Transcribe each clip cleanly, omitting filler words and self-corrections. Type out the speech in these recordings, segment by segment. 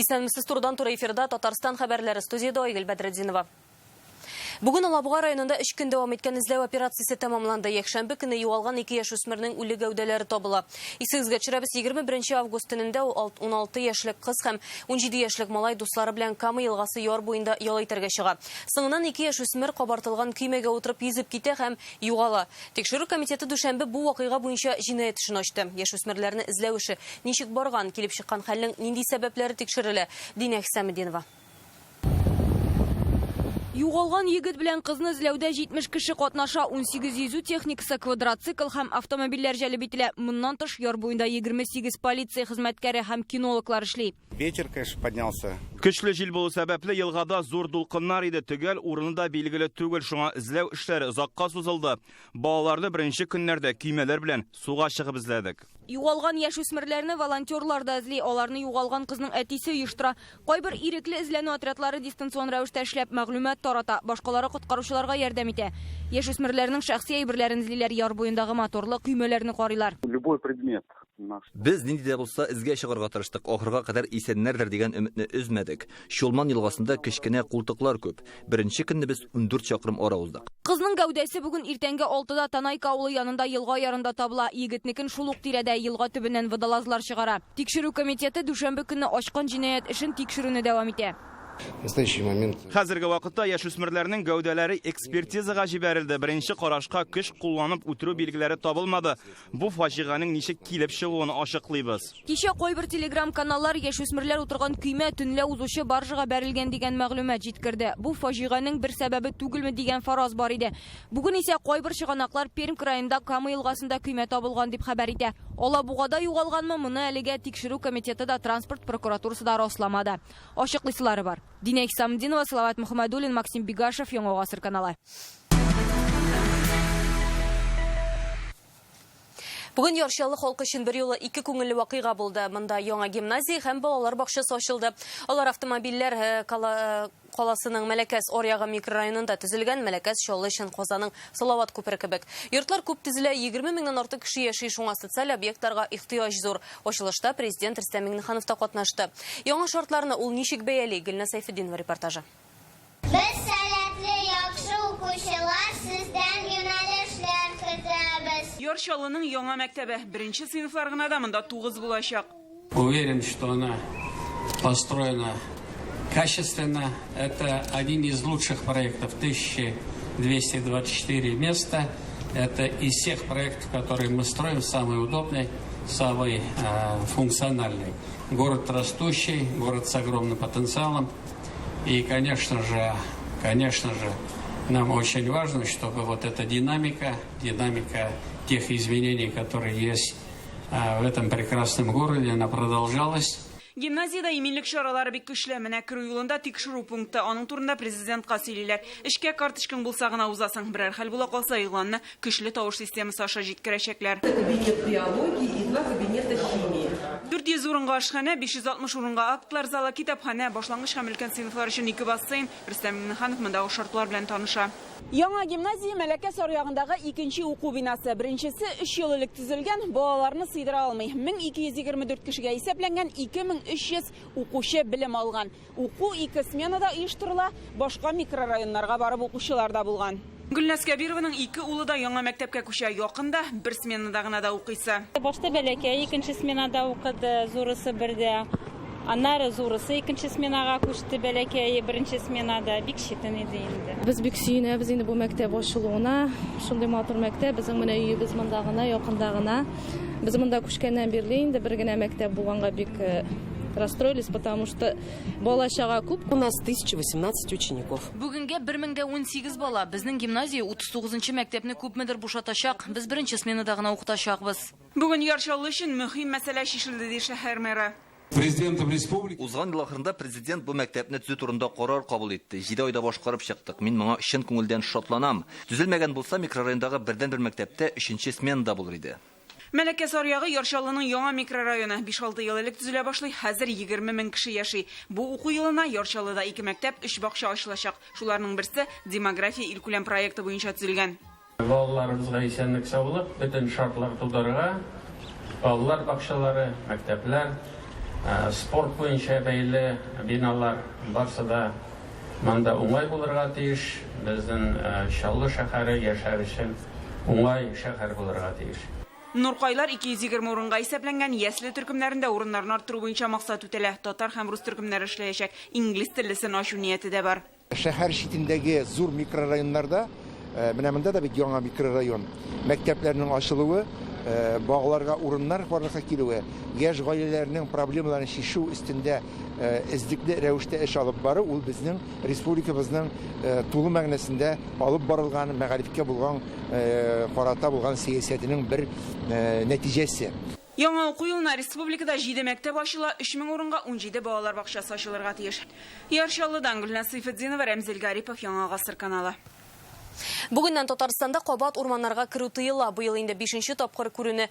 Исәнмесез, турыдан-туры эфирда Татарстан хәбәрләре, студиядә Айгөл Бәдретдинова. Бүген Алабуга районында 3 көн дәвам иткән эзләү операциясе тәмамланды. Якшәмбе көне югалган ике яшүсмернең үле гәүдәләре табыла. Исегезгә төшерәбез, 21 август төнендә 16 яшьлек кыз һәм 17 яшьлек малай дуслары белән Кама елгасы яр буенда ял итәргә чыга. Соңыннан ике яшүсмер кабартылган көймәгә утырып йөзеп китә һәм югала. Тикшерү комитеты дүшәмбе бу вакыйга буенча җинаять эшен ачты. Яшүсмерләрне эзләү эше ничек барган, килеп чыккан хәлнең нинди сәбәпләре тикшерелә, Динә Хисаметдинова. Югалган егет белән кызны эзләүдә 70 кеше катнаша, 18 йөзү техникасы, квадроцикл һәм автомобильләр җәлеп ителә. Моннан тыш, яр буенда 28 полиция хезмәткәре һәм кинологлар эшли. Ветер, конечно, поднялся. Көчле җил булу сәбәпле, елгада зур дулкыннар иде. Төгәл урыны да билгеле түгел, шуңа эзләү эшләре озакка сузылды. Балаларны беренче көннәрдә көймәләр белән суга чыгып эзләдек. Югалган яшүсмерләрне волонтерлар да эзли. Аларны югалган кызның әтисе оештыра. Кайбер ирекле эзләнү отрядлары дистанцион рәвештә эшләп, мәгълүмат тарата, башкалары коткаручыларга ярдәм итә. Яшүсмерләрнең шәхси әйберләрен эзлиләр, яр буендагы моторлы көймәләрне карыйлар. Любой предмет наш. Без нинди дә булса эзгә чыгарга тырыштык, ахырга кадәр исәннәрдер дигән өметне өзмәдек. Чулман елгасында кечкенә култыклар күп. Беренче көнне без 14 чакрым ара уздык. Кызның гәүдәсе бүген иртәнге 6-да Танайка авылы янында елга ярында табыла. Егетнекен шул ук тирәдә елга төбеннән водолазлар чыгара. Тикшерү комитеты дүшәмбе көнне ачкан җинаять эшен тикшерүне дәвам итә. В настоящий момент. Хәзерге вакытта яшүсмерләрнең гәүдәләре экспертизага җибәрелде. Беренче карашка көч кулланып үтерү билгеләре табылмады. Бу фаҗиганең ничек килеп чыгуын ачыклыйбыз. Кичә кайбер телеграм-каналлар яшүсмерләр утырган көймә төнлә узучы баржага бәрелгән дигән мәгълүмат җиткерде. Бу фаҗиганең бер сәбәбе түгелме дигән фараз бар иде. Бүген исә кайбер чыганаклар Пермь краенда Кама елгасында көймә табылган дип хәбәр итә. Алабугада югалганмы, моны әлегә тикшерү комитеты да, транспорт прокуратурасы да расламады. Ачыклыйсылары бар. Динә Хисамутдинова, Салават Мөхәммәдуллин, Максим Бигашев, Яңа Гасыр каналы. Бүген Яр Чаллы халкы өчен берьюлы ике күңелле вакыйга булды. Монда яңа гимназия һәм балалар бакчасы ачылды. Алар автомобильләр э, э, каласының Мәләкәс аръягы микрорайонында төзелгән. Мәләкәс Чаллы өчен Казанның Салават күпере кебек. Йортлар күп төзелә, 20 меңнән артык кеше яши, шуңа социаль объектларга ихтыяҗ зур. Ачылышта президент Рөстәм Миңнеханов та катнашты. Яңа шартларны ул ничек бәяли? Гөлназ Сәйфетдинова репортажы. Без сәләтле, яхшы укучылар, сездән юнәлешләр көтәбез. Яр Чаллының яңа мәктәбе. Беренче сыйныфлар гына да монда тугыз булачак. Уверен, что она построена качественно. Это один из лучших проектов, 1224 места. Это из всех проектов, которые мы строим, самый удобный, самый функциональный. Город растущий, город с огромным потенциалом. И, конечно же, нам очень важно, чтобы вот эта динамика, динамика тех изменений, которые есть в этом прекрасном городе, она продолжалась. Гимназиядә иминлек чаралары бик көчле. Менә керү юлында тикшерү пункты. Аның турында президентка сөйлиләр. Эчкә карточкаң булса гына узасың. Берәр хәл була калса, игъланны көчле тавыш системасы аша җиткерәчәкләр. Кабинет биологии и 2 кабинета химии. 400 урынга ашханә, 560 урынга актлар залы, китапханә, башлангыч һәм өлкән сыйныфлар өчен 2 бассейн. Рөстәм Миңнеханов мондагы шартлар белән таныша. Яңа гимназия Мәләкәс аръягындагы икенче уку бинасы. Беренчесе 3 ел элек төзелгән, балаларны сыйдыра алмый. 1224 кешегә исәпләнгән 2300 укучы белем алган. Уку ике сменада оештырыла, башка микрорайоннарга барып укучылар да булган. Гөлназ Кәбированың ике улы да яңа мәктәпкә күчә. Якында бер сменада гына да укыйсы. Башта бәләкәй икенче сменада укыды, зурысы бердә. Аннары зурысы икенче сменага күчте, бәләкәе беренче сменада. Бик читен иде инде. Без бик сөенәбез инде бу мәктәп ачылуына. Шундый матур мәктәп, безнең менә өебез монда гына, якында гына. Без монда күчкәннән бирле инде бер генә мәктәп булганга бик расстроились, потому что бала чага күп. У нас 1018 учеников. Бүгенгә бер мең дә унсигез бала. Безнең гимназия утыз тугызынчы мәктәпне күпмедер бушатачак. Без беренче сменада гына укытачакбыз. Бүген Яр Чаллы өчен мөһим мәсьәлә чишелде, ди шәһәр мэры. Президентом республики. Узган ел ахырында президент бу мәктәпне төзү турында карар кабул итте. 7 айда башкарып чыктык. Мин моңа чын күңелдән шатланам. Төзелмәгән булса, микрорайондагы бердәнбер мәктәптә 3-нче сменада булыр иде. Мәләкәс аръягы Яр Чаллының яңа микрорайоны. Биш-алты ел элек төзелә башлый, хәзер егерме мең кеше яши. Бу уку елына Яр Чаллыда 2 мәктәп, 3 бакча ачылачак. Шуларның берсе демография илкүләм проекты буенча төзелгән. Балаларыбызга исәнлек саулык, бөтен шартлар тудырырга, балалар бакчалары, мәктәпләр, Спорт буенча бәйле биналар барсы да монда уңай булырга тиеш. Безнең Чаллы шәһәре яшәр өчен уңай шәһәр булырга тиеш. Нуркайлар 220 урынга исәпләнгән ясле төркемнәрендә урыннарны арттыру буенча максат үтәлә. Татар һәм рус төркемнәре эшләячәк. Инглиз теллесен ачу нияте дә бар. Шәһәр читендәге зур микрорайоннарда, менә монда да бит яңа микрорайон, мәктәпләрнең ачылуы, балаларга урыннар барлыкка килүе, яшь гаиләләрнең проблемаларын чишү өстендә эзлекле рәвештә эш алып бару, ул безнең республикабызның тулы мәгънәсендә алып барылган мәгарифкә булган карата булган сәясәтенең бер нәтиҗәсе. Яңа уку елына республикада 7 мәктәп ачыла, 3000 урынга 17 балалар бакчасы ачылырга тиеш. Яр Чаллыдан Гөлназ Сыйфетдинова, Рәмзил Гарипов, Яңа Гасыр каналы. Бүгеннән Татарстанда кабат урманнарга керү тыела. Быел инде 5нче тапкыр керүне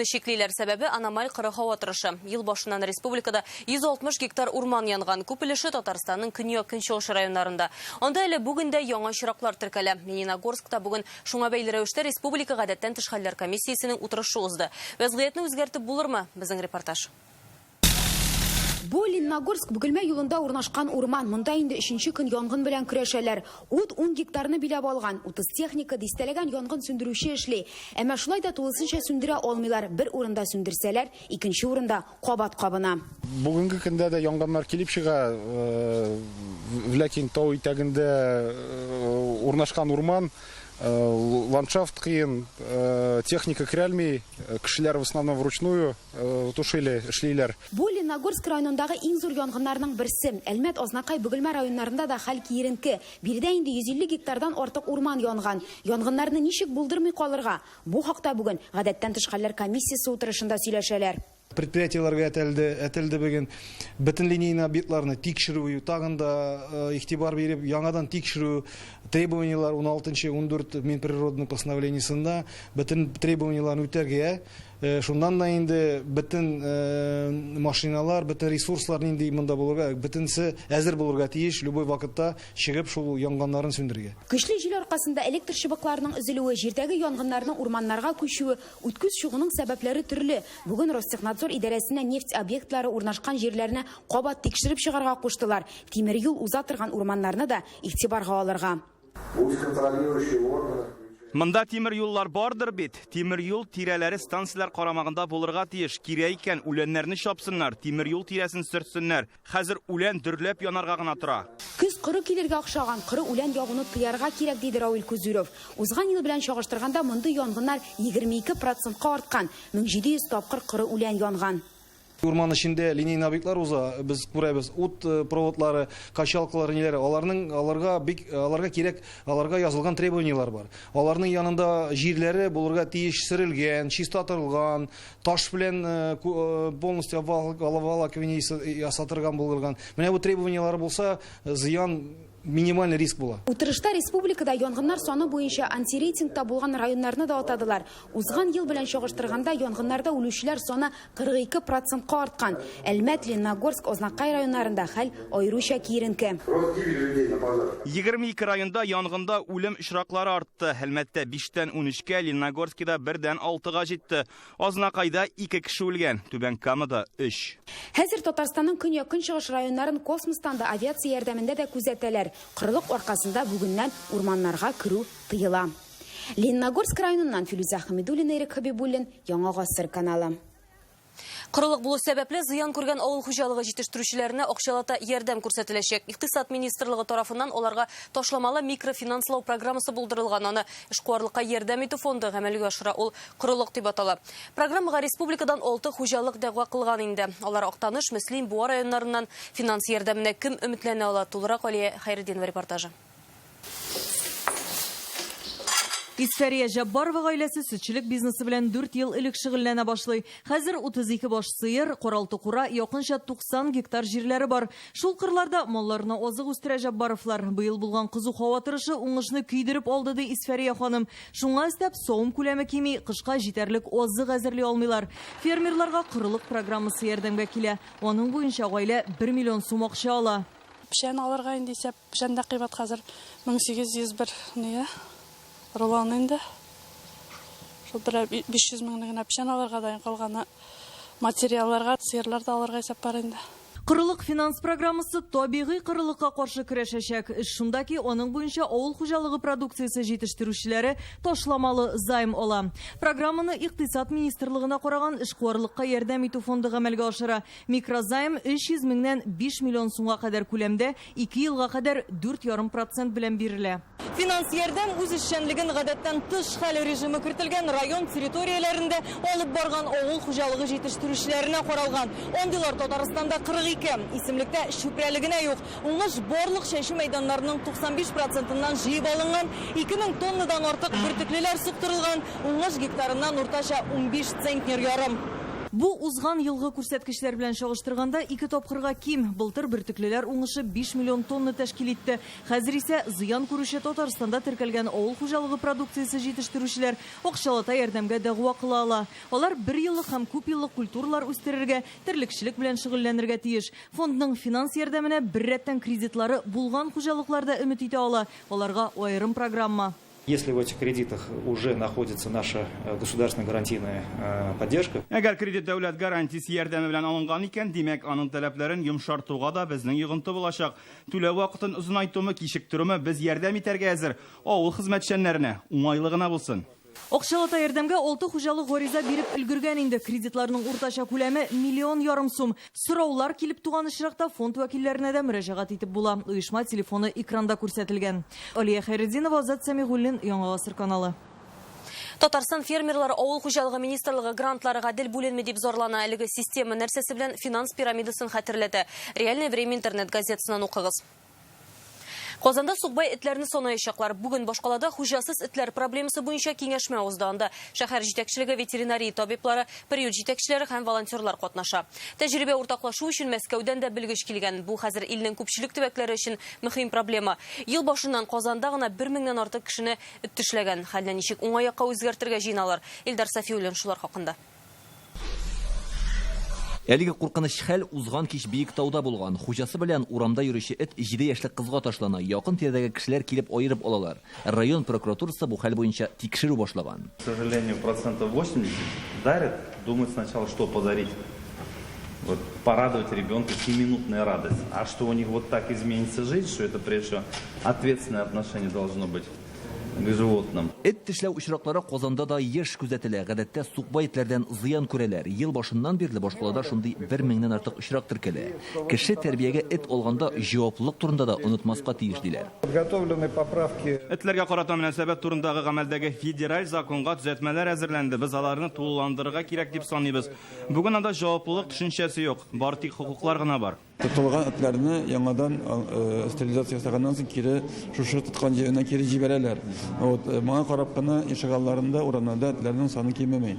чиклиләр. Сәбәбе аномаль коры һава торышы. Ел башыннан республикада 160 гектар урман янган. Күп өлеше Татарстанның көньяк-көнчыгыш районнарында. Анда әле бүген дә яңа очраклар теркәлә. Лениногорскта бүген шуңа бәйле рәвештә республика гадәттән тыш хәлләр комиссиясенең утырышы узды. Вәзгыятьне үзгәртеп булырмы? Безнең репортаж. Бу Лениногорск Бөгелмә юлында урнашкан урман. Монда инде 3нче көн янгын белән көрәшәләр. Ут 10 гектарны биләп алган. 30 техника, дистәләгән янгын сүндерүче эшли. Әмма шулай да тулысынча сүндерә алмыйлар. Бер урында сүндерсәләр, икенче урында кабат кабына. Бүгенге көндә дә янгыннар килеп чыга. Ләкин тау итәгендә урнашкан урман, ландшафт кыен, техника керәлми, кешеләр в основном вручную тушили, эшлиләр. Бу Лениногорск районындагы иң зур янгыннарның берсе. Әлмәт, Азнакай, Бөгелмә районнарында да хәл киеренке. Биредә инде 150 гектардан артык урман янган. Янгыннарны ничек булдырмый калырга? Бу хакта бүген гадәттән тыш хәлләр комиссиясе утырышында сөйләшәләр. Предприятиеләргә әтелде бүген бөтен линейный объектларны тикшерү, тагын да игътибар биреп, яңадан тикшерү требованияләр 16-нчы, 14 Минприродный постановлениесендә бөтен требованияләрне үтәргә, шуннан да инде бөтен машиналар, бөтен ресурслар нинди монда булырга, бөтенсе әзер булырга тиеш, любой вакытта чыгып шул янгыннарын сүндерергә. Көчле җил аркасында электр чыбыкларының өзелүе, җирдәге янгыннарның урманнарга күчүе, үткүз чыгуның сәбәпләре төрле. Бүген Ростехнадзор идарәсенә нефть объектлары урнашкан җирләрне кабат тикшереп чыгарга куштылар. Тимер юл уза торган урманнарны да игътибарга алырга. Монда тимер юллар бардыр бит. Тимер юл тирәләре станцияләр карамагында булырга тиеш. Кирәк икән, үләннәрне чапсыннар, тимер юл тирәсен сөртсеннәр. Хәзер үлән дөрләп янарга гына тора. Көз коры килергә охшаган, коры үлән ягуны тыярга кирәк, диде Равил Кузюров. Узган ел белән чагыштырганда мондый янгыннар 22%ка арткан. 1700 тапкыр коры үлән янган. Урман эчендә линейный объектлар уза, без күрәбез, ут проводлары, качалкалар, ниләре, аларга бик, аларга кирәк, аларга язылган требованияләр бар. Аларның янында җирләре булырга тиеш сөрелгән, чистартылган, таш белән полностью обволакивание ясатырган булган. Менә бу требованияләр булса, зыян минимальный риск була. Утырышта республикада янгыннар саны буенча антирейтингта булган районнарны да атадылар. Узган ел белән чагыштырганда янгыннарда үлүчеләр саны 42%ка арткан. Әлмәт, Лениногорск, Азнакай районнарында хәл аеруча киеренке. 22 районда янгында үлем очраклары артты. Әлмәттә 5-тән 13-кә, Лениногорскида 1-дән 6-га җитте. Азнакайда 2 кеше үлгән, Түбән Камада 3. Хәзер Татарстанның көньяк-көнчыгыш районнарын космостан да авиация ярдәмендә дә күзәтәләр. Корылык аркасында бүгеннән урманнарга керү тыела. Лениногорск районыннан Филүзә Хәмидуллина, Ирек Хәбибуллин, Яңа Гасыр каналы. Корылык булу сәбәпле зыян күргән авыл хуҗалыгы җитештерүчеләренә акчалата ярдәм күрсәтеләчәк. Икътисад министрлыгы тарафыннан аларга ташламалы микрофинанслау программасы булдырылган. Аны эшкуарлыкка ярдәм итү фонды гамәлгә ашыра. Ул корылык дип атала. Программага республикадан 6 хуҗалык дәгъва кылган инде. Алар Актаныш, Мөслим, Буа районнарыннан финанс ярдәменә кем өметләнә ала? Тулырак Алия Хәйретдинова репортажы. Исфәрия Җаббарова гаиләсе сөтчелек бизнесы белән 4 ел элек шөгыльләнә башлый. Хәзер 32 баш сыер, каралты кура, якынча 90 гектар җирләре бар. Шул кырларда малларны азык үстерә Җаббаровлар. Быел булган кызу һава торышы уңышны көйдереп алды, ди Исфәрия ханым. Шуңа өстәп савым күләме кими, кышка җитәрлек азык әзерли алмыйлар. Фермерларга корылык программасы ярдәмгә килә. Аның буенча гаилә 1 миллион сум акча ала. Печән алырга инде исәп, печән дә кыйбат хәзер 1801 нигә? Рулон инде. Шул бер 500 меңне генә печән алырга да калганы Материалларга сыерлар да алырга исәп бар инде. Корылык финанс программасы табигый корылыкка каршы көрәшәчәк. Эш шунда ки, аның буенча авыл хуҗалыгы продукциясе җитештерүчеләре ташламалы займ ала. Программаны Икътисад министрлыгына караган эшкуарлыкка ярдәм итү фонды гамәлгә ашыра. Микрозайм 300 меңнән 5 миллион сумга кадәр күләмдә 2 елга кадәр 4,5 процент белән бирелә. Финанс ярдәм үз эшчәнлеген гадәттән тыш хәл режимы кертелгән район территорияләрендә алып барган авыл хуҗалыгы җитештерүчеләренә каралган. Андыйлар Татарстанда 42. Исемлектә Чүпрәле генә юк. Уңыш барлык чәчү мәйданнарының 95 процентыннан җыеп алынган, 2000 тоннадан артык бөртеклеләр суктырылган, уңыш гектарыннан уртача 15 центнер ярым. Бу узган елгы күрсәткечләр белән чагыштырганда ике тапкырга ким. Былтыр бөртеклеләр уңышы 5 миллион тонна тәшкил итте. Хәзер исә зыян күрүче Татарстанда теркәлгән авыл хуҗалыгы продукциясе җитештерүчеләр акчалата ярдәмгә дәгъва кыла ала. Алар бер еллык һәм күп еллык культуралар үстерергә, терлекчелек белән шөгыльләнергә тиеш. Фондның финанс ярдәменә беррәттән кредитлары булган хуҗалыклар да өмет итә ала. Аларга аерым программа. Если в этих кредитах уже находится наша государственная гарантийная поддержка. Әгәр кредит дәүләт гарантиясе ярдәме белән алынган икән, димәк, аның таләпләрен йомшартуга да безнең йогынты булачак. Түләү вакытын озынайтумы, кичектерүме, без ярдәм итәргә әзер. Авыл хезмәтчәннәренә уңайлы гына булсын. Акчалата ярдәмгә 6 хуҗалык гариза биреп өлгергән инде. Кредитларның уртача күләме миллион ярым сум. Сораулар килеп туган очракта фонд вәкилләренә дә мөрәҗәгать итеп була. Оешма телефоны экранда күрсәтелгән. Алия Хәйретдинова, Азат Сәмигуллин, Яңа Гасыр каналы. Татарстан фермерлары авыл хуҗалыгы министрлыгы грантлары гадел бүленми дип зарлана. Әлеге система нәрсәсе белән финанс пирамидасын хәтерләтә. Реальное время интернет газетасыннан укыгыз. Казанда сукбай этләрне санаячаклар. Бүген башкалада хуҗасыз этләр проблемасы буенча киңәшмә узды. Анда шәһәр җитәкчелеге, ветеринария табиблары, приют җитәкчеләре һәм волонтерлар катнаша. Тәҗрибә уртаклашу өчен Мәскәүдән дә белгеч килгән. Бу хәзер илнең күпчелек төбәкләре өчен мөһим проблема. Ел башыннан Казанда гына 1000-нән артык кешене эт тешләгән. Хәлне ничек уңай якка үзгәртергә җыеналар. Илдар Сафиуллин шулар хакында. Әлеге куркыныч хәл узган кич Биектауда булган. Хуҗасы белән урамда йөрүче эт 7 яшьлек кызга ташлана. Якын тирәдәге кешеләр килеп аерып алалар. Район прокуратурасы бу хәл буенча тикшерү башлаган. К сожалению, процентов 80 дарят, думают сначала, что подарить. Вот порадовать ребенка семиминутная радость. А что у них вот так изменится жизнь, что это прежде всего ответственное отношение должно быть к животным. Эт тешләү очраклары Казанда да еш күзәтелә. Гадәттә сукбай этләрдән зыян күрәләр. Ел башыннан бирле башкалада шундый 1000-нән артык очрак теркәлә. Кеше тәрбиягә эт алганда җаваплылык турында да онытмаска тиеш диләр. Подготовлены поправки. Этләргә карата мөнәсәбәт турындагы гамәлдәге федераль законга төзәтмәләр әзерләнде. Без аларны тулыландырырга кирәк дип саныйбыз. Бүген анда җаваплылык төшенчәсе юк, бары тик хокуклар гына бар. Тотылган этләрне яңадан стерилизация ясаганнан соң кире шушы тоткан җиренә кире җибәрәләр. Вот, моңа карап кына ишегалларында, урамнарда этләрнең саны кимеми.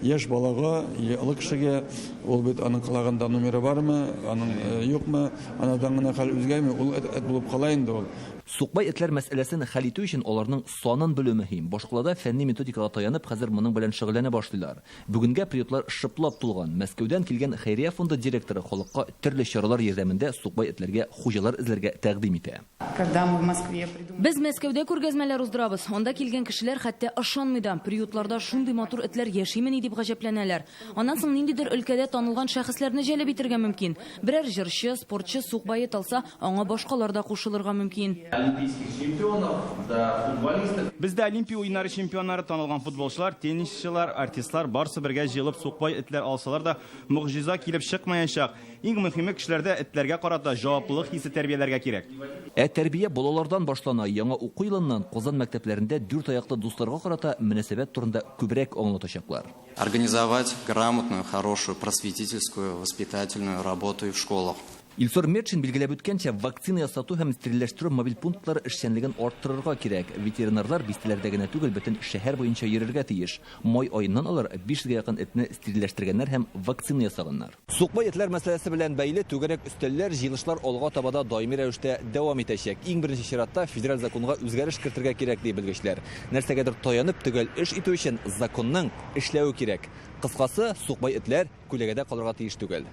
Яшь балага или олы кешегә, ул бит аның колагында номеры бармы, аның юкмы, анадан гына хәл үзгәрми, ул эт булып кала инде ул. Сукбай этләр мәсьәләсен хәл итү өчен аларның санын белү мөһим. Башкалада фәнни методикага таянып, хәзер моның белән шөгыльләнә башлыйлар. Бүгенгә приютлар шыплап тулган. Мәскәүдән килгән хәйрия фонды директоры халыкка төрле чаралар ярдәмендә сукбай этләргә хуҗалар эзләргә тәкъдим итә. Когда мы в Москве придумали. Без Мәскәүдә күргәзмәләр уздырабыз. Анда килгән кешеләр хәтта ышанмый да. Приютларда шундый матур этләр яшимени дип гаҗәпләнәләр. Аннан соң ниндидер өлкәдә танылган шәхесләрне җәлеп итәргә мөмкин. Берәр җырчы, спортчы сукбай эт алса, аңа башкалар да кушылырга мөмкин. Олимпийских чемпионов, да, футболистов. Бездә Олимпия уеннары чемпионнары танылган футболчылар, теннисчылар, артистлар барсы бергә җыелып сукбай этләр алсалар да могҗиза килеп чыкмаячак. Иң мөһиме кешеләрдә этләргә карата җаваплылык хисе тәрбияләргә кирәк. Ә тәрбия балалардан башлана. Яңа уку елыннан Казан мәктәпләрендә дүрт аяклы дусларга карата мөнәсәбәт турында күбрәк аңлатачаклар. Организовать грамотную, хорошую, просветительскую, воспитательную работу и в школах. Илсур Метшин билгеләп үткәнчә, вакцина ясату һәм стерильләштерү мобиль пунктлары эшчәнлеген арттырырга кирәк. Ветеринарлар бистәләрдә генә түгел, бөтен шәһәр буенча йөрергә тиеш. Май аеннан алар 500 гә якын этне стерильләштергәннәр һәм вакцина ясаганнар. Сукбай этләр мәсьәләсе белән бәйле түгәрәк өстәлләр, җыелышлар алга таба да даими рәвештә дәвам итәчәк. Иң беренче чиратта федераль законга үзгәреш кертергә кирәк, ди белгечләр. Нәрсәгәдер таянып төгәл эш итү өчен законның эшләве кирәк. Кыскасы, сукбай этләр күләгәдә калырга тиеш түгел.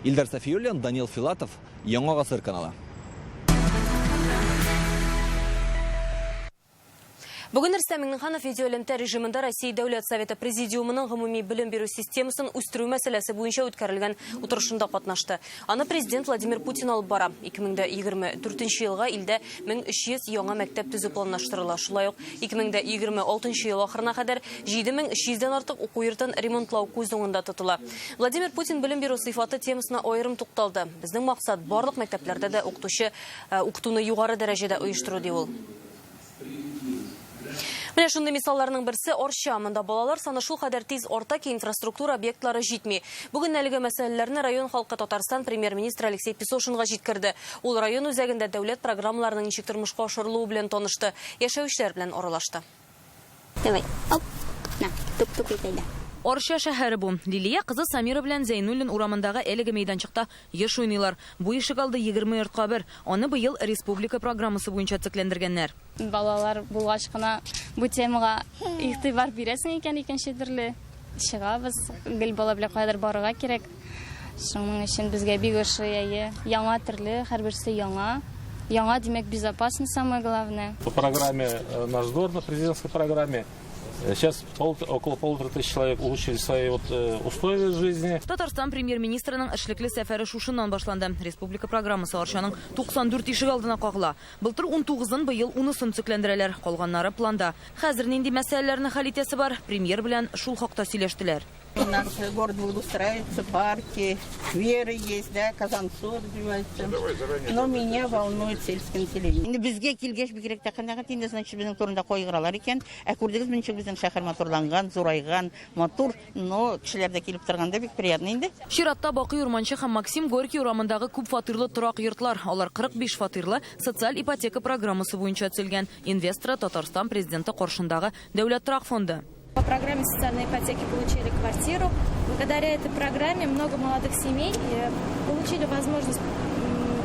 Илдар Сафиуллин, Данил Филатов, Яңа Гасыр каналы. Бүген Рөстәм Миңнеханов видеоэлемтә режимында Россия Дәүләт Советы Президиумының гомуми белем бирү системасын үстерү мәсьәләсе буенча үткәрелгән утырышында катнашты. Аны президент Владимир Путин алып бара. 2024 елга илдә 1300 яңа мәктәп төзү планлаштырыла. Шулай ук 2026 ел ахырына кадәр 7300дән артык уку йортын ремонтлау күз уңында тотыла. Владимир Путин белем бирү сыйфаты темасына аерым тукталды. Безнең максат барлык мәктәпләрдә дә укытучы укытуны югары дәрәҗәдә оештыру, ди ул. Менә шундый мисалларның берсе Арча. Монда балалар саны шул кадәр тиз арта ки, инфраструктура объектлары җитми. Бүген әлеге мәсьәләләрне район халкы Татарстан премьер-министры Алексей Песошинга җиткерде. Ул район үзәгендә дәүләт программаларының ничек тормышка ашырылуы белән танышты, яшәүчеләр белән аралашты. Давай, оп, на, тук-тук итә. Арча шәһәре бу. Лилия кызы Самира белән Зәйнуллин урамындагы әлеге мәйданчыкта еш уйныйлар. Бу ишек алды 20 йортка бер. Аны быел республика программасы буенча төзекләндергәннәр. Балалар булгач кына бу темага игътибар бирәсең икән, икенче төрле чыгабыз. Гел бала белән каядыр барырга кирәк. Шуның өчен безгә бик ошый, әйе. Яңа төрле, һәрберсе яңа. Яңа, димәк, безопасно, самое главное. По программе «Наш двор», на президентской программе, сейчас около 1500 человек улучшили свои вот условия жизни. Татарстан премьер-министрының эшлекле сәфәре шушыннан башланды. Республика программасы Арчаның 94 ишек алдына кагыла. Былтыр 19-ын, быел 10-сын төзекләндерәләр. Калганнары планда. Хәзер нинди мәсьәләләрне хәл итәсе бар? Премьер белән шул хакта сөйләштеләр. У нас город благоустраивается, парки, скверы есть, да, Казансу развивается. Но меня волнует сельское население. Инде безгә килгәч бигрәк тә канәгать инде, значит, безнең турында кайгыралар икән. Ә күрдегез, ничек безнең шәһәр матурланган, зурайган, матур, но кешеләр дә килеп торганда бик приятно инде. Чиратта Бакый Урманчы һәм Максим Горький урамындагы күп фатирлы торак йортлар. Алар 45 фатирлы социаль ипотека программасы буенча төзелгән. Инвесторы Татарстан президенты каршындагы Дәүләт торак фонды. По программе социальной ипотеки получили квартиру. Благодаря этой программе много молодых семей получили возможность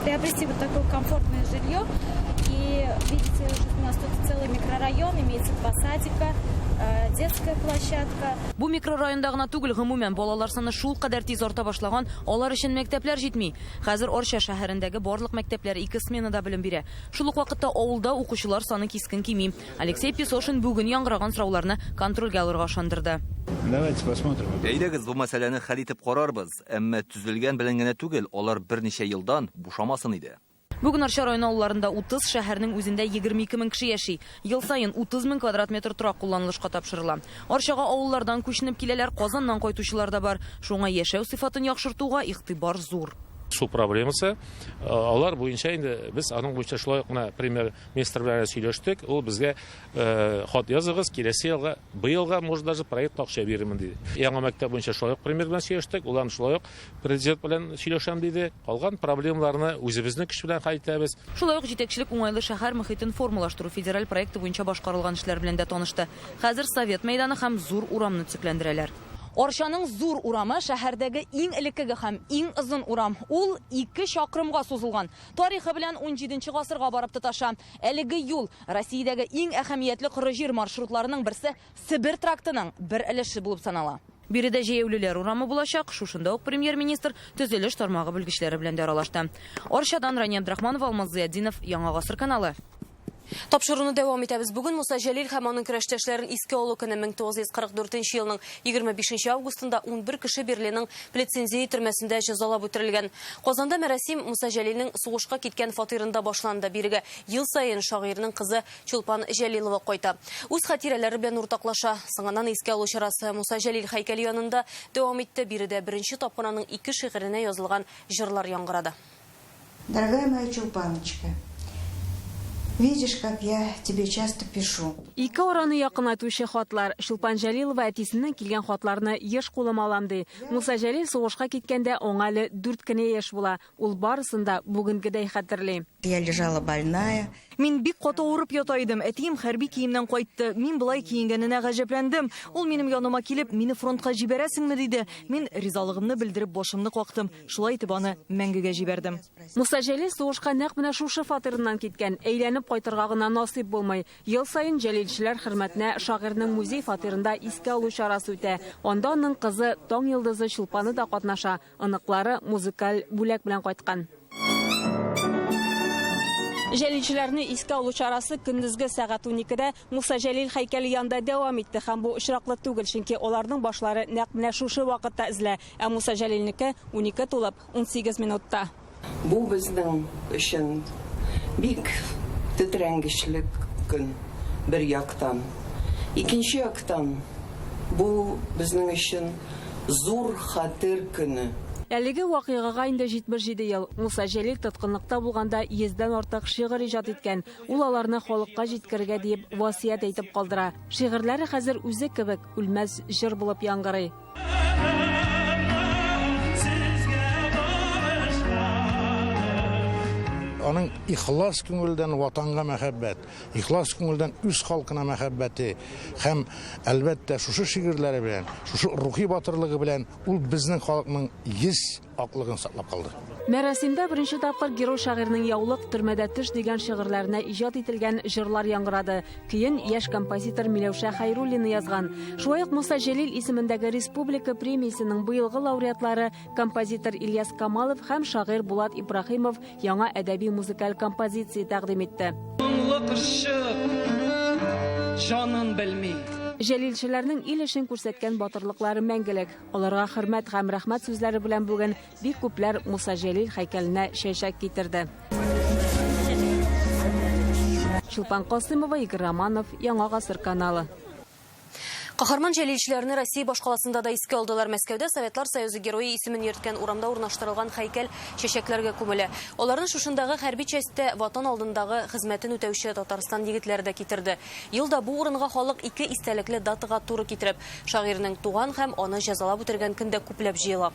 приобрести вот такое комфортное жилье. И видите, уже у нас тут целый микрорайон, имеется 2 садика, детская площадка. Бу микрорайонда гына түгел, гомумән балалар саны шул кадәр тиз арта башлаган, алар өчен мәктәпләр җитми. Хәзер Арча шәһәрендәге барлык мәктәпләр 2 сменада белем бирә. Шул ук вакытта авылда укучылар саны кискен кими. Алексей Песошин бүген яңгыраган сорауларны контрольгә алырга ышандырды. Давайте посмотрим. Әйдәгез, бу мәсьәләне хәл итеп карарбыз. Әмма төзелгән белән генә түгел, алар берничә елдан бушамасын иде. Бүген Арча районы авылларында 30, шәһәрнең үзендә 22 мең кеше яши. Ел саен 30 мең квадрат метр торак кулланылышка тапшырыла. Арчага авыллардан күченеп киләләр, Казаннан кайтучылар да бар. Шуңа яшәү сыйфатын яхшыртуга игътибар зур. Су проблемасы, алар буенча инде без аның буенча шулай ук менә премьер-министр белән сөйләштек. Ул безгә хат языгыз, киләсе елга, быелга, может, даже проект акча бирермен диде. Яңа мәктәп буенча шулай ук премьер белән сөйләштек, ул аны шулай ук президент белән сөйләшәм диде. Калган проблемаларны үзебезнең көч белән хәл итәбез. Шулай ук җитәкчелек уңайлы шәһәр мөхитен формалаштыру федераль проекты буенча башкарылган эшләр белән дә танышты. Хәзер Совет мәйданы һәм зур урамны төзекләндерәләр. Арчаның зур урамы шәһәрдәге иң элеккеге һәм иң озын урам. Ул 2 чакрымга сузылган. Тарихы белән 17 гасырга барып тоташа. Әлеге юл Россиядәге иң әһәмиятле коры җир маршрутларының берсе Себер трактының бер өлеше булып санала. Биредә җәяүлеләр урамы булачак. Шушында ук премьер-министр төзелеш тармагы белгечләре белән дә аралашты. Арчадан Рания Абдрахманова, Алмаз Зыятдинов, Яңа Гасыр каналы. Тапшыруны дәвам итәбез. Бүген Муса Җәлил һәм аның көрәштәшләрен искә алу көне 1944 елның 25 августында 11 кеше Берлинның Плетцензее төрмәсендә җәзалап үтерелгән. Казанда мәрасим Муса Җәлилнең сугышка киткән фатирында башланды. Бирегә ел саен шагыйрьнең кызы Чулпан Җәлилова кайта. Үз хатирәләре белән уртаклаша. Соңыннан искә алу чарасы Муса Җәлил һәйкәле янында дәвам итте. Биредә беренче тапкыр аның 2 шигыренә язылган җырлар яңгырады. Дорогая моя Чулпаночка, видишь, как я тебе часто пишу. Ике араны якынайтучы хатлар. Чулпан Җәлилова әтисеннән килгән хатларны еш кулыма алам ди. Муса Җәлил сугышка киткәндә аңа әле 4 кенә яшь була. Ул барысын да бүгенгедәй хәтерли. Я лежала больная. Мин бик каты авырып ята идем. Әтием хәрби киемнән кайтты. Мин болай киенгәненә гаҗәпләндем. Ул минем яныма килеп, мине фронтка җибәрәсеңме диде. Мин ризалыгымны белдереп башымны кактым. Шулай итеп аны мәңгегә җибәрдем. Муса Җәлил сугышка нәкъ менә шушы фатирыннан киткән. Әйләнеп кайтырга гына насыйп булмый. Ел саен җәлилчеләр хөрмәтенә шагыйрьнең музей фатирында искә алу чарасы үтә. Анда аның кызы Таң йолдызы Чулпаны да катнаша. Оныклары музыкаль бүләк белән кайткан. Җәлилчеләрне искә алу чарасы көндезге сәгать 12-дә Муса Җәлил һәйкәле янында дәвам итте һәм бу очраклы түгел, чөнки аларның башлары нәкъ менә шушы вакытта өзелә, ә Муса Җәлилнеке 12 тулып 18 минутта. Бу безнең өчен бик тетрәнгечле көн бер яктан. Икенче яктан бу безнең өчен зур хәтер көне. Әлеге вакыйгага инде 77 ел. Муса Җәлил тоткынлыкта булганда 100дән артык шигырь иҗат иткән. Ул аларны халыкка җиткерергә диеп васыять әйтеп калдыра. Шигырьләре хәзер үзе кебек үлмәс җыр булып яңгырый. Аның ихлас күңелдән ватанга мәхәббәт, ихлас күңелдән үз халкына мәхәббәте һәм әлбәттә шушы шигырьләре белән, шушы рухи батырлыгы белән ул безнең халыкның йөз аклыгын саклап калды. Мәрасимдә беренче тапкыр герой шагыйрьнең Яулык, төрмәдә төш дигән шигырьләренә иҗат ителгән җырлар яңгырады. Көен яшь композитор Миләүшә Хәйруллина язган. Шулай ук Муса Җәлил исемендәге республика премиясенең быелгы лауреатлары композитор Ильяс Камалов һәм шагыйрь Булат Ибраһимов яңа әдәби музыкаль композиция тәкъдим итте. Моңлы кошчык җанын белми. Җәлилчеләрнең ил өчен күрсәткән батырлыклары мәңгелек. Аларга хөрмәт һәм рәхмәт сүзләре белән бүген бик күпләр Муса Җәлил һәйкәленә чәчәк китерде. Чулпан Касымова, Игорь Романов, Яңа Гасыр каналы. Каһарман җәлилчеләрне Россия башкаласында да искә алдылар. Мәскәүдә Советлар Союзы герое исемен йөрткән урамда урнаштырылган һәйкәл чәчәкләргә күмелә. Аларны шушындагы хәрби частьтә ватан алдындагы хезмәтен үтәүче Татарстан егетләре дә китерде. Елда бу урынга халык ике истәлекле датага туры китереп, шагыйрьнең туган һәм аны җәзалап үтергән көндә күпләп җыела.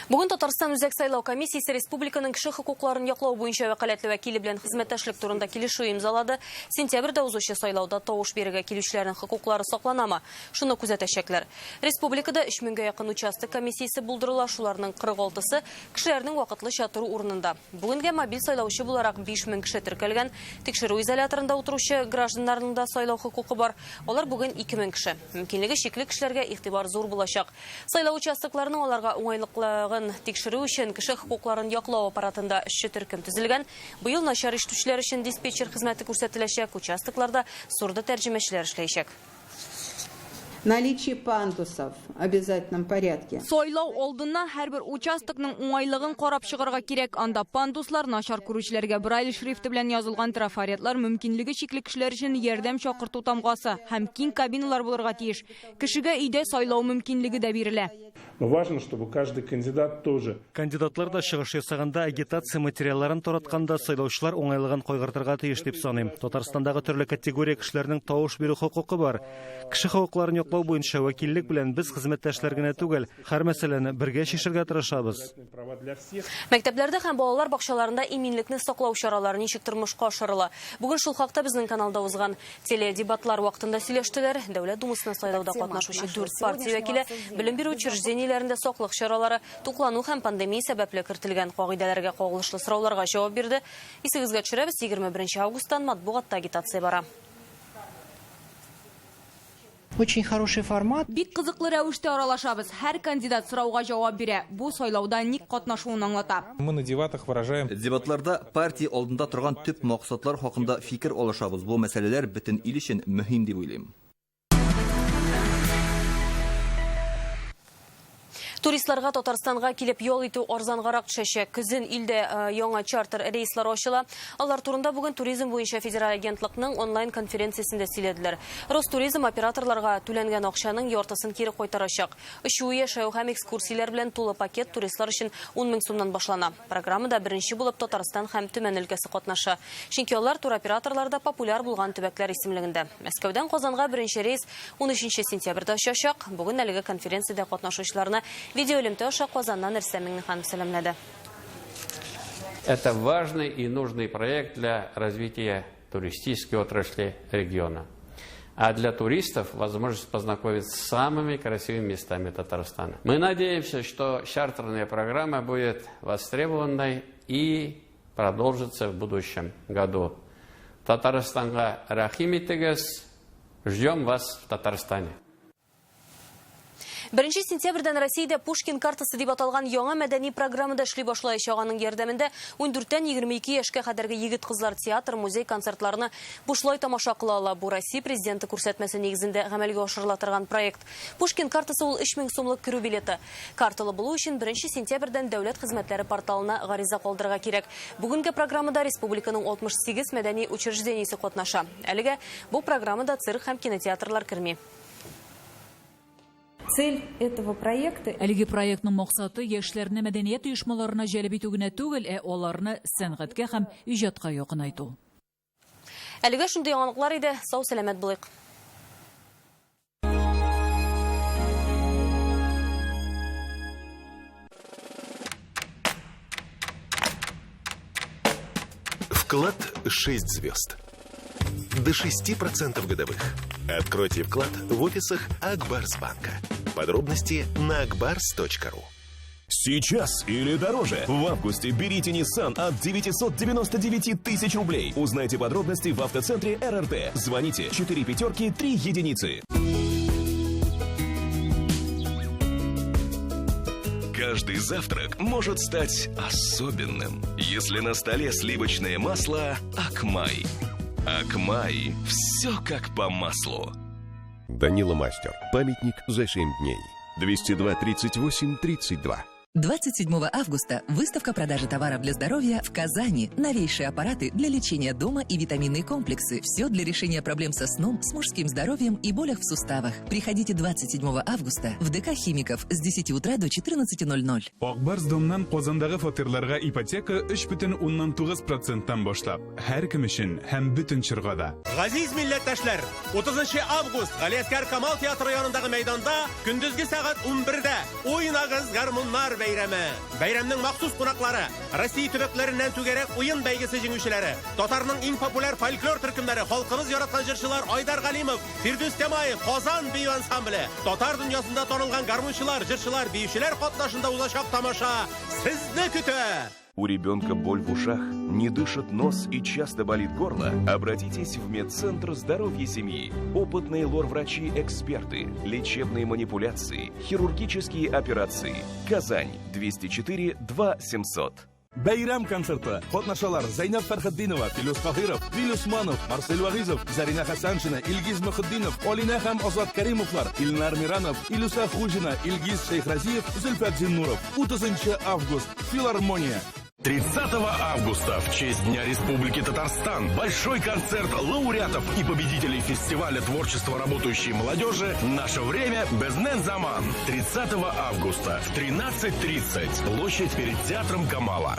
Бүген Татарстан Үзәк сайлау комиссиясе республиканың кеше хокукларын яклау буенча вәкаләтле вәкиле белән хезмәттәшлек турында килешү имзалады. Сентябрьдә узучы сайлауда тавыш бирергә килүчеләрнең хокуклары сакланамы? Шуны күзәтәчәкләр. Республикада 3000гә якын участок комиссиясе булдырыла, шуларның 46-сы кешеләрнең вакытлыча тору урынында. Бүгенгә мобиль сайлаучы буларак 5000 кеше теркәлгән. Тикшерү изоляторында утыручы гражданнарның да сайлау хокукы бар. Алар бүген 2000 кеше. Мөмкинлеге чикле кешеләргә игътибар зур булачак. Сайлау участокларының аларга уңайлыклыгын тикшерү өчен кеше хокукларын яклау аппаратында эшче төркем төзелгән. Быел начар ишетүчеләр өчен диспетчер хезмәте күрсәтеләчәк, участокларда сурдо тәрҗемәчеләр эшләячәк. Наличие пандусов в обязательном порядке. Сайлау алдыннан һәрбер участокның уңайлыгын карап чыгарга кирәк. Анда пандуслар, начар күрүчеләргә Брайль шрифты белән язылган трафаретлар, мөмкинлеге чикле кешеләр өчен ярдәм чакырту тамгасы һәм киң кабиналар булырга тиеш. Кешегә өйдә сайлау мөмкинлеге дә бирелә. Но важно, чтобы каждый кандидат тоже. Кандидатлар да чыгыш ясаганда, агитация материалларын таратканда сайлаучылар уңайлыгын кайгыртырга тиеш дип саныйм. Татарстандагы төрле категория кешеләрнең тавыш бирү хокукы бар. Кеше хокукларын яклау буенча вәкиллек белән без хезмәттәшләр генә түгел, һәр мәсьәләне бергә чишәргә тырышабыз. Мәктәпләрдә һәм балалар бакчаларында иминлекне саклау чаралары ничек тормышка ашырыла? Бүген шул хакта безнең каналда узган теледебатлар вакытында сөйләштеләр. Дәүләт Думасына сайлауда катнашучы 4 партия вәкиле белем бирү учреждениеләрендә саклык чаралары, туклану һәм пандемия сәбәпле кертелгән кагыйдәләргә кагылышлы сорауларга җавап бирде. Исегезгә төшерәбез, 21 августтан матбугатта агитация бара. Очень хороший формат. Бик кызыклы рәвештә аралашабыз. Һәр кандидат сорауга җавап бирә. Бу сайлауда ник катнашуын аңлата. Мы на дебатах выражаем. Дебатларда партия алдында торган төп максатлар хакында фикер алышабыз. Бу мәсьәләләр бөтен ил өчен мөһим дип уйлыйм. Туристларга Татарстанга килеп ял итү арзангарак төшәчәк. Көзен илдә яңа чартер рейслары ачыла. Алар турында бүген туризм буенча федераль агентлыкның онлайн конференциясендә сөйләделәр. Ростуризм операторларга түләнгән акчаның яртысын кире кайтарачак. Очу, яшәү һәм экскурсияләр белән тулы пакет туристлар өчен 10 мең сумнан башлана. Программада беренче булып Татарстан һәм Төмән өлкәсе катнаша. Чөнки алар туроператорларда популяр булган төбәкләр исемлегендә. Мәскәүдән Казанга беренче рейс 13 сентябрьдә очачак. Бүген әлеге конференциядә катнашучыларны видеоэлемтә аша Казаннан Рөстәм Миңнеханов сәламләде. Это важный и нужный проект для развития туристической отрасли региона. А для туристов возможность познакомиться с самыми красивыми местами Татарстана. Мы надеемся, что чартерная программа будет востребованной и продолжится в будущем году. Татарстанга рәхим итегез. Ждем вас в Татарстане. 1 сентябрьдән Россиядә Пушкин картасы дип аталган яңа мәдәни программа да эшли башлаячак. Аның ярдәмендә 14-тән 22 яшькә кадәрге егет-кызлар театр, музей концертларны бушлай тамаша кыла ала. Бу Россия президенты күрсәтмәсе нигезендә гамәлгә ашырыла торган проект. Пушкин картасы ул 3000 сумлык керү билеты. Карталы булу өчен 1 сентябрьдән дәүләт хезмәтләре порталына гариза калдырырга кирәк. Бүгенге программада республиканың 68 мәдәни учреждениесе катнаша. Әлегә бу программада цирк һәм кинотеатрлар керми. Цель этого проекта Әлеге проектның максаты яшьләрне мәдәният оешмаларына җәлеп итү генә түгел, ә аларны сәнгатькә һәм иҗатка якынайту. Әлегә шундый яңалыклар иде. Сау сәламәт булыйк. Вклад 6 звезд. До 6% годовых. Откройте вклад в офисах Акбарсбанка. Подробности на akbars.ru. Сейчас или дороже. В августе берите Nissan от 999 тысяч рублей. Узнайте подробности в автоцентре РРТ. Звоните 4 пятерки 3 единицы. Каждый завтрак может стать особенным, если на столе сливочное масло Акмай. Акмай – все как по маслу. Данила Мастер. Памятник за 7 дней. 202 38 32. 27 августа выставка продажи товаров для здоровья в Казани. Новейшие аппараты для лечения дома и витаминные комплексы. Все для решения проблем со сном, с мужским здоровьем и болях в суставах. Приходите 27 августа в ДК «Химиков» с 10 утра до 14:00. Акбарс Домнан Казандагы фатирларга ипотека 3,9 проценттан башлап. Һәркем өчен һәм бөтен чорга да. Газиз милләттәшләр, 30 август Галиәсгар Камал театры янындагы мәйданда көндезге сәгать 11-дә Уйнагыз гармуннар бәйрәме. Бәйрәмнең махсус кунаклары Россия төбәкләреннән түгәрәк уен бәйгесе җиңүчеләре, татарның иң популяр фольклор төркемнәре, халкыбыз яраткан җырчылар Айдар Галимов, Фирдүс Тямаев, Казан бию ансамбле, татар дөньясында танылган гармунчылар, җырчылар, биючеләр катнашында узачак тамаша сезне көтә. У ребенка боль в ушах, не дышит нос и часто болит горло? Обратитесь в медцентр здоровья семьи. Опытные лор-врачи-эксперты, лечебные манипуляции, хирургические операции. Казань, 204 2 700. Бәйрәм концерты. Катнашалар Зәйнәб Фәрхетдинова, Филүс Каһиров, Вил Усманов, Марсель Вагизов, Зарина Хәсәншина, Илгиз Мөхетдинов, Алинә һәм Азат Кәримовлар, Илнар Миранов, Илюса Хуҗина, Илгиз Шәйхразиев, Зөлфәт Зиннуров. 30 август. Филармония. 30 августа в честь Дня Республики Татарстан большой концерт лауреатов и победителей фестиваля творчества работающей молодежи «Наше время Безнең заман». 30 августа в 13:30. Площадь перед театром Камала.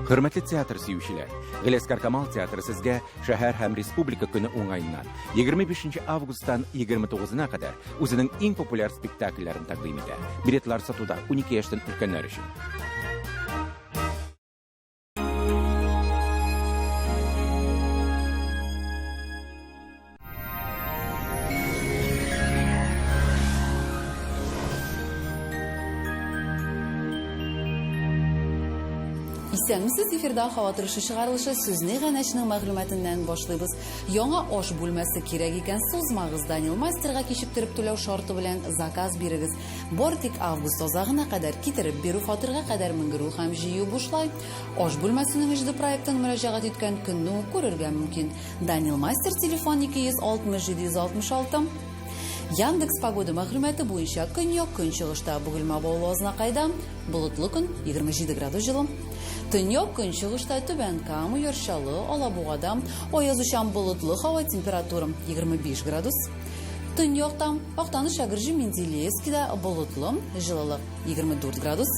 Хөрмәтле театр сөючеләр, Галиәсгар Камал театры сезгә шәһәр һәм республика көне уңаеннан 25 августтан 29-на кадәр үзенең иң популяр спектакльләрен тәкъдим итә. Билетлар сатуда 12 яшьтән өлкәннәр өчен. Исәнмесез, эфирда һава торышы чыгарылышы сүзне Ганәчнең мәгълүматыннан башлыйбыз. Яңа аш бүлмәсе кирәк икән, сузмагыз, Данил Мастерга кичектереп түләү шарты белән заказ бирегез. Бар тик август азагына кадәр китереп бирү, фатирга кадәр менгерү һәм җыю бушлай. Аш бүлмәсенең HD проектын мөрәҗәгать иткән көнне үк күрергә мөмкин. Данил Мастер телефон 260 766. Яндекс погода мәгълүматы буенча көньяк көнчыгышта Бөгелмә Баулы Азнакайда болытлы көн 27 градус җылы. Төньяк көнчыгышта Түбән Кама, Яр Чаллы, Алабугада аязучан болытлы һава температура 25 градус. Төньякта Актаныш, Әгерҗе, Менделеевскида болытлы, җылылык 24 градус.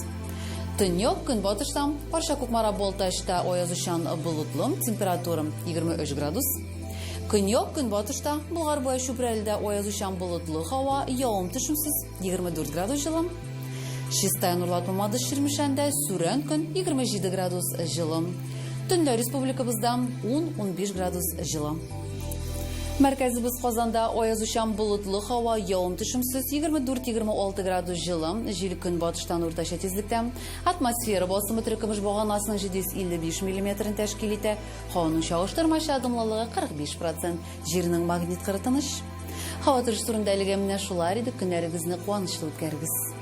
Төньяк көнбатышта Арча, Кукмара, Балтачта аязучан болытлы, температура 23 градус. Көньяк көнбатышта Болгар буе Чүпрәледә аязучан болытлы һава, явым төшемсез 24 градус җылы. Чистай, Нурлат, Мамадыш, Чирмешәндә сүрән көн 27 градус җылы. Төнлә республикабызда 10-15 градус җылы. Мәркәзебез Казанда аязучан болытлы һава, явым-төшемсез, 24-26 градус җылы, җил көнбатыштан уртача тизлектә. Атмосфера басымы терекөмеш баганасының 755 миллиметрын тәшкил итә. Һаваның чагыштырмача дымлылыгы 45 процент. Җирнең магнит кыры тыныч. Һава торышы турында әлегә менә шулар иде. Көннәрегезне куанычлы үткәрегез.